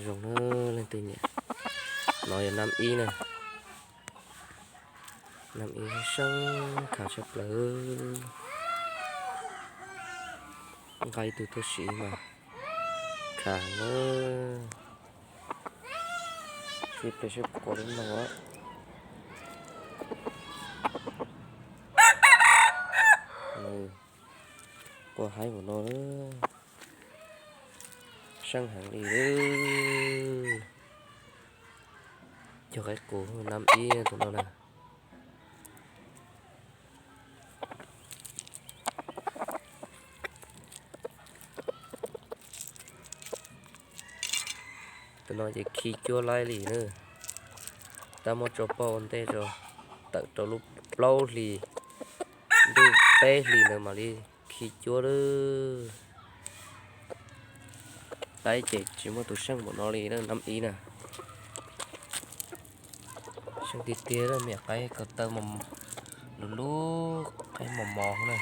Zoo na leej twg nyiam. No yog nab ib na. Nab ib seeb khav tshaj plaws. Nqa ib tug tuaj siv mas khav na. Sib pliag sib quav li no. Quaj haib npaum no, seeb heev li. Cog qaib qus nab ib tus no na. Tus no ces khi cuab laib li na. Tab muab tso poj ua ntej tso, tawm rau lub plaub hlis, ntuj peb hlis ntawd mam li khi cuab lawm. Qaib ces tsis muaj tus seej npaum no li na, nab ib na. Seeb tiag tiag, me nyuam qaib ko taw lub lub qaib mos mos na.